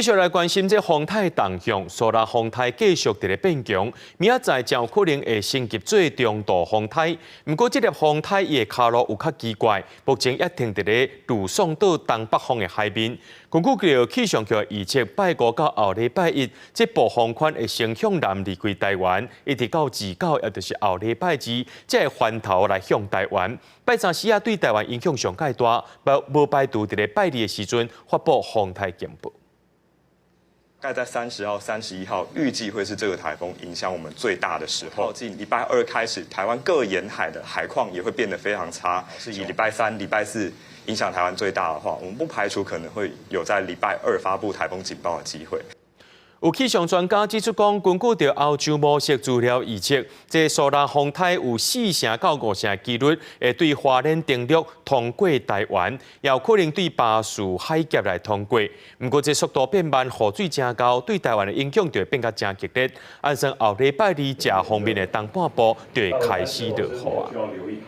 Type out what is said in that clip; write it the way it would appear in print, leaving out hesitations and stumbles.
繼續來關心這風颱動向，蘇拉風颱繼續佇咧變強，明仔載真有可能會升級做中度風颱。毋過這粒風颱伊的跤路有較奇怪，目前也停佇咧呂宋島東北方的海面。根據著氣象局預測，拜五到後禮拜一，這暴風圈會先向南離開台灣，一直到二九，也就是後禮拜二，才會翻頭來向台灣。拜三時仔對台灣影響上蓋大，無排除佇咧拜二的時陣發布風颱警報。大概在30號、31號，預計會是這個颱風影響我們最大的時候。近禮拜二開始，台灣各沿海的海況也會變得非常差。是以禮拜三、禮拜四影響台灣最大的話，我們不排除可能會有在禮拜二發布颱風警報的機會。有氣象專家指出講，根據著歐洲模式資料預測，這蘇拉風颱有4成到5成機率會對花蓮登陸通過台灣，也有可能對巴士海峽來通過。毋過這速度變慢，雨水誠厚，對台灣的影響就會變甲誠激烈。按算後禮拜二，這方面的東半部就會開始落雨啊。